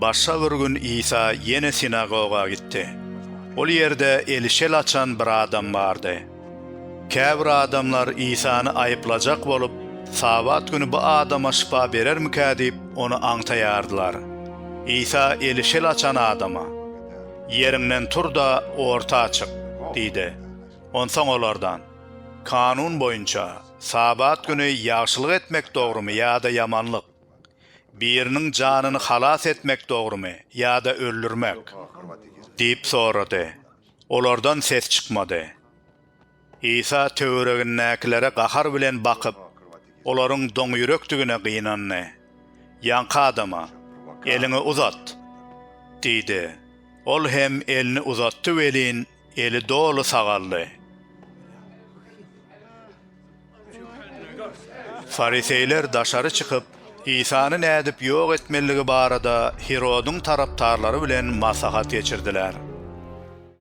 Başga bir gün Isa ýene sinagoga gitdi. Ol ýerde eli şel açan bir adam bardy. Käbir adamlar Isany aýyplajak bolup, Sabat güni bu adama şypa berermikä diýip, ony aňtaýardylar. Isa eli şel açan adama, Ýeriňden tur-da, orta çyk! diýdi. Onsoň olardan, Kanun boýunça, Sabat güni ýagşylyk etmek dogrumy ýa-da ýamanlyk? Biriniň janyny halas etmek dogrumy ýa-da öldürmek? diýip sorady. Olardan ses çykmady. Isa töweregindäkilere gahar bilen bakyp, olaryň doňýürekdigine gynandy. Ýaňky adama, Eliňi uzat! diýdi. Ol hem elini uzatdy welin, eli doly sagaldy. Fariseýler daşary çykyp, Isany nädip ýok etmelidigi barada Hirodyň tarapdarlary bilen maslahat geçirdiler.